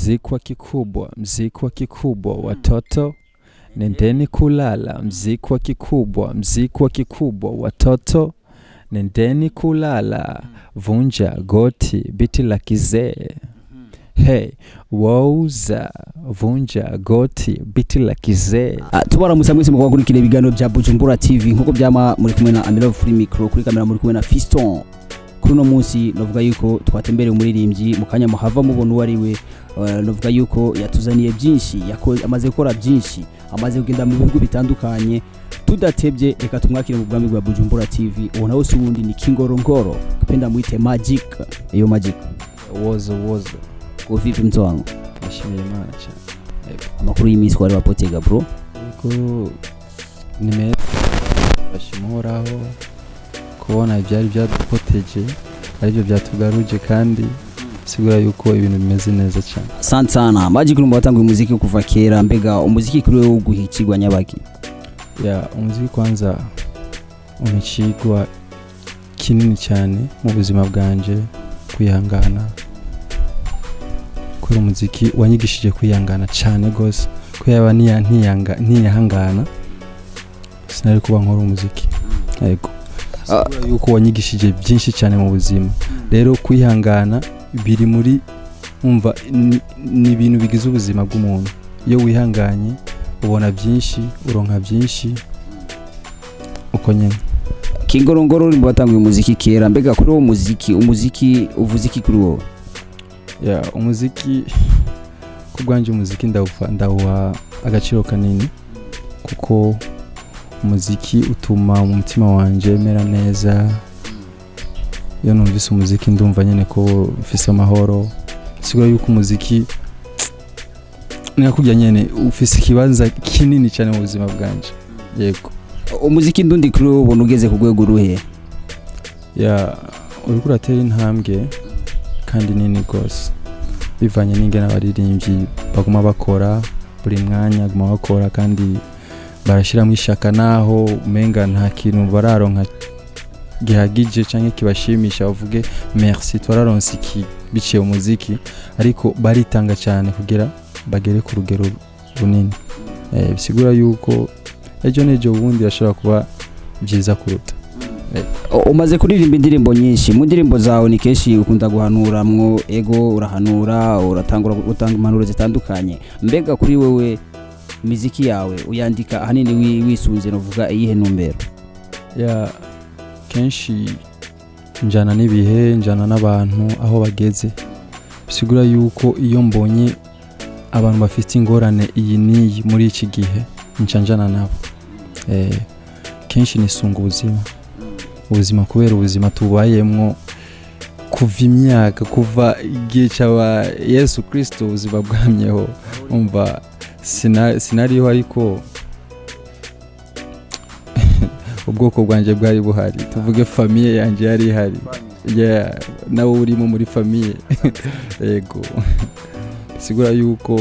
Mziki wa kikubwa, mziki wa kikubwa, watoto nendeni kulala. Mziki wa kikubwa, mziki wa kikubwa, watoto nendeni kulala. Vunja goti biti la kizee. Hey, wauza vunja goti biti la kizee. Tubaramutsa mwese mukaba kurikira ibiganiro bya Bujumbura TV nkuko byama muri kumwe na Amilove Free Micro, kuri kamera muri kumwe na Fiston. Kuri uno munsi novuga yuko twatembereye umuririmbyi mukanya muhava mubona uwo ari we. Novuga yuko yatuzaniye byinshi, amaze gukora byinshi, amaze kugenda mu bihugu bitandukanye. Tudatebye reka tumwakire mu bwami bwa Bujumbura TV. Uwo nawe si uwundi ni Kingorongoro, kupenda mwite Magic. Iyo Magic wozo wozo. Ko vipi mtu wangu? Nashimira Imana cyane. Amakuru y'iminsi wari wapotega bro? Yego ni meza, bashimuraho kubona ibyari byadupoteje aribyo byatugaruje kandi sigura yuko ibintu bimeze neza cyane. Asante sana. Magic urumva watanguye umuziki kuva kera, mbega umuziki kuri wewe uguhikirwa nyabaki? Ya, umuziki kwanza umikigwa kinini cyane mu buzima bwanje, kwihangana. Kuri umuziki wanyigishije kwihangana cyane gose, ko yaba ntiyahangana sinari kuba nkora umuziki. Yego. Yuko wanyigishije byinshi cyane mu buzima. Rero kwihangana biri muri umva ni ibintu bigize ubuzima bw'umuntu. Iyo wihanganye ubona byinshi, uronka byinshi uko nyene. Kingorongoro uri watanguye umuziki kera, mbega kuri uwo muziki, uvuze iki kuri wowe? Ya, umuziki kubwanje umuziki ndawuha agaciro kanini kuko umuziki utuma umutima wanje mera neza. Iyo numvise umuziki ndumva nyene ko mfise amahoro. Sigura yuko umuziki nakujya nyene ufise ikibanza kinini cyane mu buzima bwanje. Yego. Umuziki ndundi kuri wowe ubona ugeze ku rwego ruhe? Ya, uriko uratera intambwe kandi nini gose bivanye n'ingene abaririmbyi baguma bakora buri mwanya, baguma bakora kandi barashiramwo ishaka, naho umenga nta kintu bararonka gihagije canke kibashimisha bavuge merci twararonse iki biciye umuziki, ariko baritanga cyane kugira bagere ku rugero runini. Bisigura yuko ejo n'ejo bundi ashobora kuba byiza kuruta. Umaze kuririmba indirimbo nyinshi, mu ndirimbo zawe ni kenshi ukunda guhanuramwo, ego urahanura, uratangura utanga impanuro zitandukanye. Mbega kuri wewe miziki yawe uyandika ahanini wisunze novuga iyihe ntumbero? Ya, kenshi njana n'ibihe, njana n'abantu aho bageze. Bisigura yuko iyo mbonye abantu bafite ingorane iyi n'iyi muri iki gihe nca njana nabo. Kenshi nisunga ubuzima. Ubuzima kubera ubuzima tubayemwo kuva imyaka, kuva igihe cy'aba Yesu Kristo, ubuzima bwamyeho. Umva sinariho ariko ubwoko bwanje bwari buhari, tuvuge famille yanje yari ihari. Yeah, nawe urimo muri famille. Yego. Sigura yuko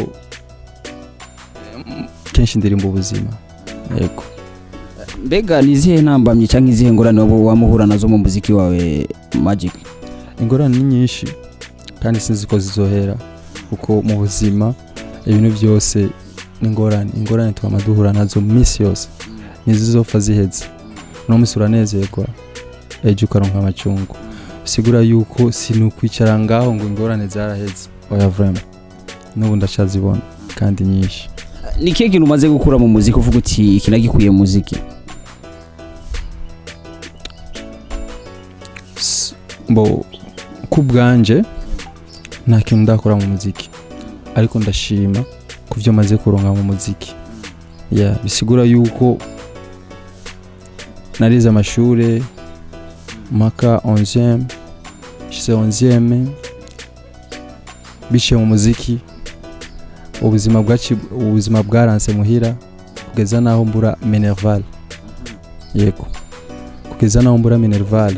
kenshi ndirimba ubuzima. Yego. Mbega nizihe ntambamye canke izihe ngorane wamuhura nazo mu muziki wawe Magic? Ingorane ni nyinshi kandi sinzi ko zizohera kuko mu buzima ibintu byose ni ingorane. Ingorane twama duhura nazo misi yose nizizopfa ziheze. No musi uranezerwa ejo ukaronka amacungu. Sigura yuko sinukwicara ngaho ngo ingorane zaraheze. Oya vraiment n'ubu ndacazibona kandi nyinshi. Ni kihe kintu umaze gukura mu muziki uvuga uti iki nagikuye mu muziki? Bo kubwanje nta kintu ndakora mu muziki, ariko ndashima kuvyo maze kuronka mu muziki. Ya, bisigura yuko narize amashure maka 11e, shise 11e biciye mu muziki. Ubuzima bwaranse muhira kugeza naho mbura Minerval. Yego. Kugeza naho mbura Minerval.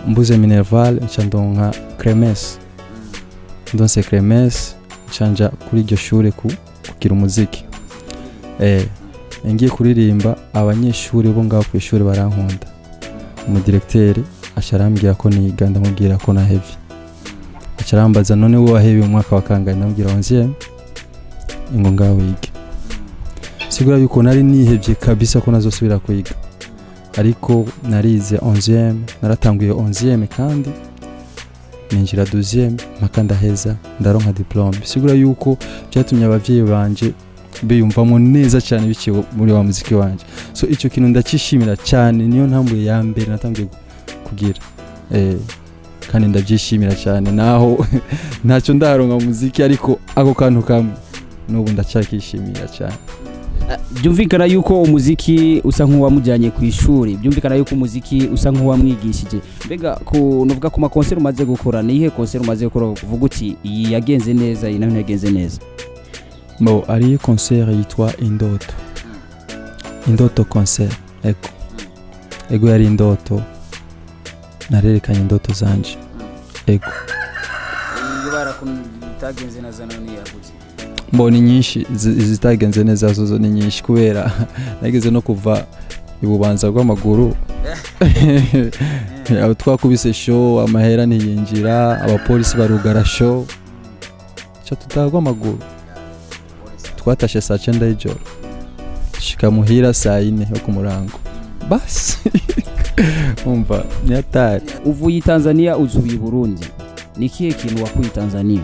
Mbuze Minerval nca ndonka Cremes. Ndonse Cremes nca kuri iryo shure kugira umuziki. Ngiye kuririmba abanyeshuri bo ngaho ku ishuri barankunda. Umudirecteur aca arambwira ko niga, ndamubwira ko na heavy. Acarambaza none wowe wahebeye umwaka wa kangahe? Ndamubwira 11e, ingo ngaho wige. Sigura yuko nari nihebye kabisa ko nazosubira kwiga, ariko narize 11e, naratanguye 11e kandi ninjira 12e mpaka ndaheza, ndaronka diplôme. Sigura yuko byatumye abavyeyi banje biyumvamo neza cyane biciye muri wa muziki wanje. So icyo kintu ndakishimira cyane, niyo ntambwe ya mbere natangiye kugira, kandi ndabyishimira cyane, naho ntacyo ndaronka mu muziki, ariko ako kantu kamwe n'ubu ndacyakishimira cyane. Byumvikana yuko umuziki usa nk'uwamujyanye ku ishuri, byumvikana yuko umuziki usa nk'uwamwigishije. Mbega ku nuvuga ku ma concert umaze gukora, ni ihe concert umaze gukora uvuga uti iyi yagenze neza, iyi nayo ntiyagenze neza? Bo, ari concert yitwa Indoto, Indoto concert. Ego, ego, yari indoto, narerekanye indoto zanje, ego. Itagenze neza none yagutse? Mbo, ni nyinshi izitagenze neza, zozo ni nyinshi, kubera nageze no kuva ibubanza rw'amaguru. Abo twakubise show, amahera ntiyinjira, abapolisi barugara show, ca tutaha amaguru. Twatashe saa 9 y'ijoro, dushika muhira saa 4 yo ku murango. Basi umva, ni hatari. Uvuye i Tanzania uzuye i Burundi, ni ikihe kintu wakuye i Tanzania?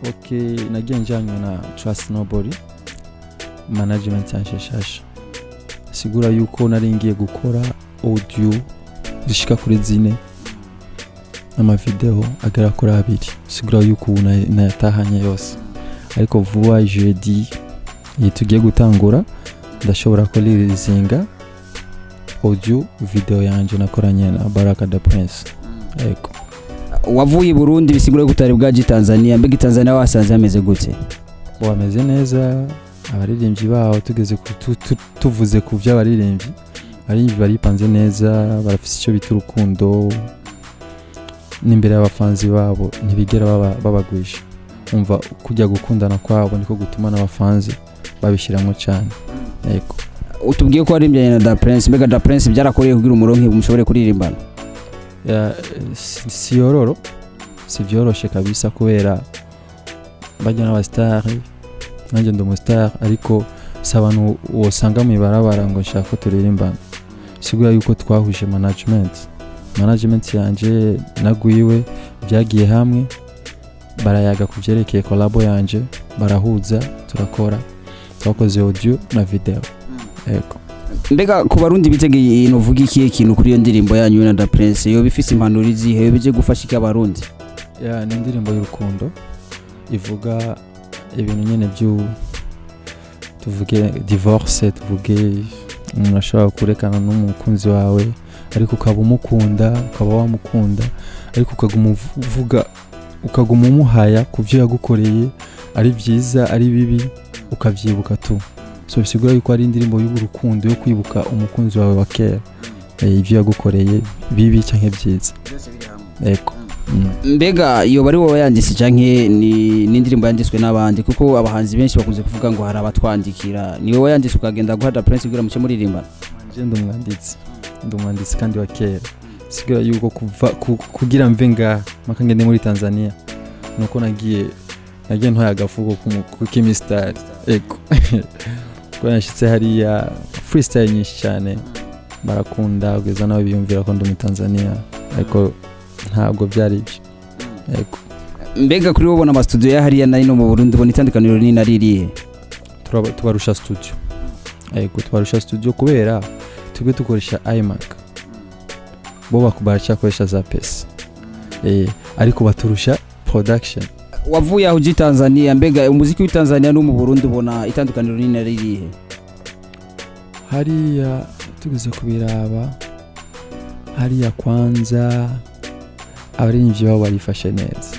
Ok, nagiye njanywe na Trust Nobody, management yanje shasha. Sigura yuko nari ngiye gukora audio zishika kuri 4 n'amavideo agera kuri 2. Sigura yuko ubu nayatahanye yose, ariko vuba jeudi iyi tugiye gutangura ndashobora kuririzinga audio video yanje nakoranye na Baraka the Prince, ego. Wavuye i Burundi, bisigura ko utari bwaje i Tanzania. Mbega i Tanzania wasanze hameze gute? Bo, bameze neza abaririmbyi baho. Tugeze ku tuvuze ku by'abaririmbyi, abaririmbyi baripanze neza, barafise icyo bita urukundo n'imbere y'abafanzi babo, ntibigera babagwisha. Umva, kujya gukundana kwabo niko gutuma n'abafanzi babishyiramo cyane, yego. Utubwiye ko waririmbanye na Da Prince. Mbega Da Prince byarakoreye kugira umuronke mushobore kuririmbana? Ya, si yororo, si byoroshe kabisa, kubera bajya n'abasitari, nanjye ndi umusitari, ariko si abantu wosanga mu ibarabara ngo nshaka ko turirimbana. Sigura yuko twahuje management yanje nagwiwe, byagiye hamwe, barayaga ku byerekeye collabo yanje, barahuza, turakora, twakoze audio na video, yego. Mbega ku Barundi bitegeye ino, uvuga ikihe kintu kuri iyo ndirimbo yanyu na Da Prince? Yoba ifise impanuro izihe? Yoba ije gufasha iki Abarundi? Ya, ni indirimbo y'urukundo ivuga ibintu nyine byu, tuvuge divorce, tuvuge umuntu ashobora kurekana n'umukunzi wawe, ariko ukaba umukunda, ukaba wamukunda, ariko ukaguma uvuga, ukaguma umuhaya ku byo yagukoreye, ari byiza ari bibi, ukabyibuka tu. So bisigura yuko ari indirimbo y'urukundo yo kwibuka umukunzi wawe wa kera, ibyo yagukoreye bibi cyangwa byiza, yego. Mbega iyo bari wowe yanditse canke ni n'indirimbo yanditswe n'abandi? Kuko abahanzi benshi bakunze kuvuga ngo hari abatwandikira. Ni wowe yanditse ukagenda guha Da Prince kugira muce muririmbana? Nje ndi umwanditsi, ndi umwanditsi kandi wa kera. Sigura yuko kuva kugira mve ngaha mpaka ngende muri Tanzania nuko nagiye ntwaye agafuko k'imisitari, ego. Kuko nashitse hariya freestyle nyinshi cyane barakunda, kugeza nawe biyumvira ko ndi umutanzania, ariko ntabwo byari ibyo, ego. Mbega kuri wowe ubona amastudio ya hariya na ino mu Burundi, ubona itandukaniro rinini ari irihe? Tubarusha studio, ego, tubarusha studio, kubera twebwe dukoresha iMac, bo baracyakoresha za PC, ariko baturusha production. Wavuye aho uji Tanzania, mbega umuziki w'i Tanzania no mu Burundi ubona itandukaniro rinini ari irihe? Hariya tugeze kubiraba, hariya kwanza abaririmbyi babo barifashe neza.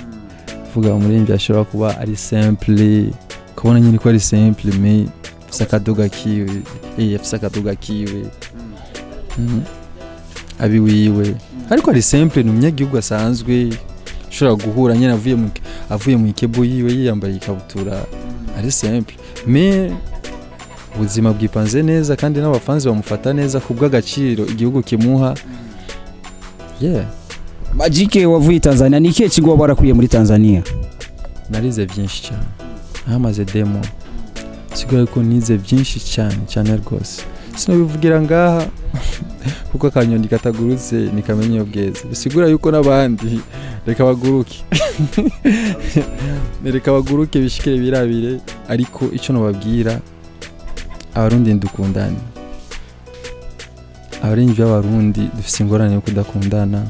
Vuga umuririmbyi ashobora kuba ari simple, ukabona nyine ko ari simple, mais afise akaduga kiwe, afise akaduga kiwe. Abi wiwe, ariko ari simple, ni umunyagihugu asanzwe ushobora guhura nyine avuye mu ikebu yiwe, yiyambaye ikabutura, ari simple, mais ubuzima bwipanze neza, kandi n'abafanzi bamufata neza ku bw'agaciro igihugu kimuha, yeah. Magic, wavuye Tanzania, ni ikihe kigo warakuye muri Tanzania? Narize byinshi cyane, nahamaze demo, sigaye ko nize byinshi cyane cyane rwose. Sinabivugira ngaha kuko akanyoni katagurutse ntikamenya iyo bweze. Bisigura yuko n'abandi reka baguruke, reka baguruke bishikire birabire. Ariko icyo nababwira, Abarundi dukundane. Abarinzi b'Abarundi dufite ingorane yo kudakundana,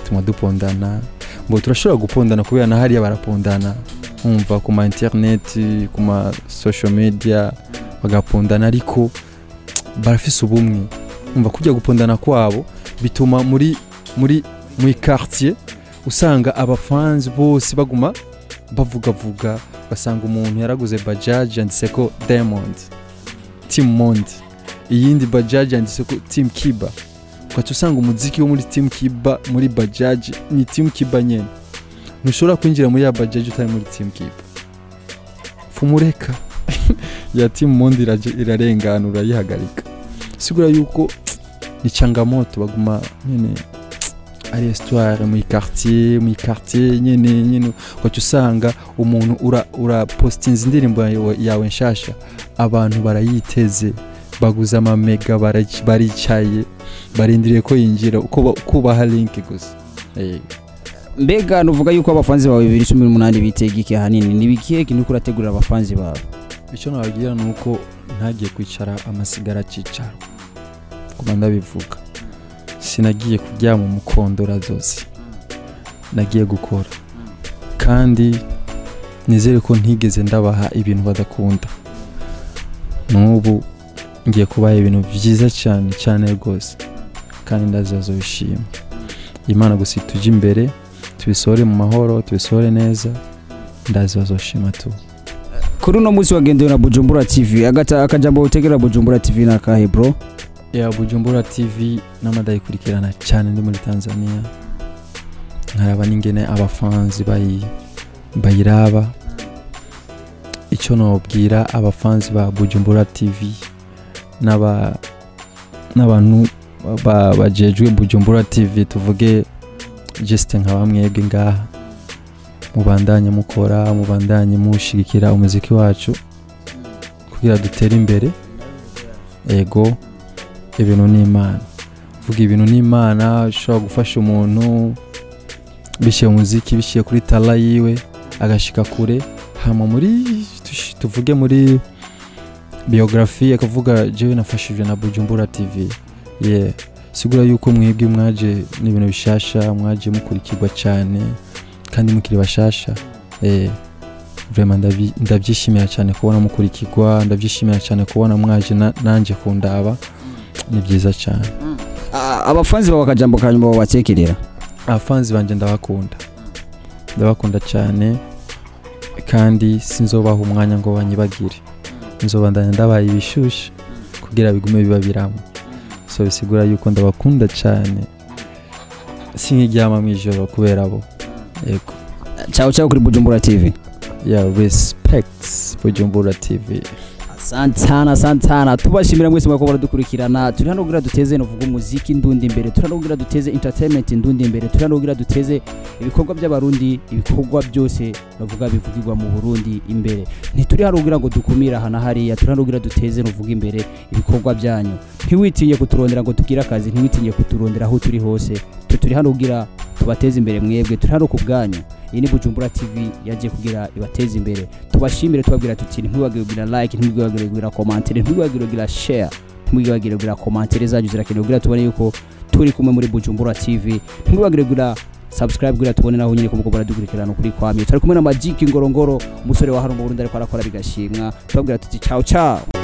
tuma dupondana. Ngo turashobora gupondana kubera na hariya barapondana, umva, ku ma internet, ku ma social media bagapondana, ariko barafise ubumwe. Umva, kujya gupondana kwabo bituma muri quartier usanga abafanzi bose baguma bavugavuga. Basanga umuntu yaraguze bajaji yanditse ko Diamond Team Mond, iyindi bajaji yanditse ko Team Kiba. Ugaca usanga umuziki wo muri Team Kiba muri bajaji ni Team Kiba nyene. Ntushobora kwinjira muri ya bajaji utari muri Team Kiba. Fumureka ya Team Mond irarengana, urayihagarika. Sigura yuko ni changamoto, baguma nyene ari histoire muri quartier nyene. Ugaca usanga umuntu ura postinze indirimbo yawe nshasha, abantu barayiteze, baguze amamega, baricaye barindiriye ko yinjira, uko kubaha link gusa. Mbega nuvuga yuko abafanzi bawe 2018 bitega iki ahanini? Ni bikihe kintu uriko urategurira abafanzi bawe? Icyo nababwira ni uko ntagiye kwicara amasigara cicaro. Kuba ndabivuga, sinagiye kuryama umukondora zose, nagiye gukora, kandi nizere ko ntigeze ndabaha ibintu badakunda. N'ubu ngiye kubaha ibintu byiza cyane cyane rwose, kandi ndazazo bishima. Imana gusa itujye imbere, tubisohore mu mahoro, tubisohore neza, ndazi bazoshima tu. Kuri uno munsi wagendewe na Bujumbura TV. Agata akajambo utegera Bujumbura TV na kahe, bro? Ya, Bujumbura TV n'amadayikurikirana cyane ndi muri Tanzania, nkaraba n'ingene abafanzi bayiraba. Icyo nobwira abafanzi ba Bujumbura TV n'abantu bajejwe Bujumbura TV, tuvuge juste nka bamwebwe ngaha, mubandanye mukora, mubandanye mushigikira umuziki wacu kugira dutere imbere. Ego, ibintu ni Imana, vuga ibintu ni Imana. Ushobora gufasha umuntu bishyira umuziki, bishyira kuri tala yiwe, agashika kure. Hama muri tuvuge muri biographie akavuga: "Jewe nafashijwe na Bujumbura TV." Yeah, sigura yuko mwebwe mwaje n'ibintu bishasha, mwaje mukurikirwa cyane kandi mukiri bashasha. Vraiment ndabyishimira cyane kubona mukurikirwa, ndabyishimira cyane kubona mwaje nanje kundaba, ni byiza cyane. Abafanzi bawe, akajambo kanyuma babatekerera? Abafanzi banje ndabakunda, ndabakunda cyane, kandi sinzobaha umwanya ngo banyibagire. Nzobandanya ndabaye ibishushe kugira bigume biba biramo. So bisigura yuko ndabakunda cyane, sinkiryama mu ijoro kubera bo. Yego. Ciao ciao kuri Bujumbura TV. Yeah, respect Bujumbura TV. Asante sana, asante sana. Tubashimira mwese mwako baradukurikirana. Turi hano kugira duteze, novuga, umuziki ndundi imbere. Turi hano kugira duteze entertainment ndundi imbere. Turi hano kugira duteze ibikorwa by'Abarundi, ibikorwa byose novuga bivugirwa mu Burundi imbere. Ntituri hano kugira ngo dukumire aha na hariya. Turi hano kugira duteze, novuga, imbere ibikorwa byanyu. Ntiwitinye kuturondera ngo tugire akazi, ntiwitinye kuturondera aho turi hose. Twe turi hano kugira tubateze imbere mwebwe, turi hano ku bwanyu. Iyi ni Bujumbura TV yagiye kugira ibateze imbere. Tubashimire, tubabwira tuti: ntimwibagire kugira like, ntimwibagire kugira commentaire, ntimwibagire kugira share, ntimwibagire kugira commentaire zanyu zirakenewe kugira tubone yuko turi kumwe muri Bujumbura TV. Ntimwibagire kugira subscribe kugira tubone naho nyine ko muko baradukurikirana kuri kwamye. Turi kumwe na Magic Ngorongoro, umusore wa hano mu Burundi ariko arakora bigashimwa. Tubabwira tuti: ciao ciao.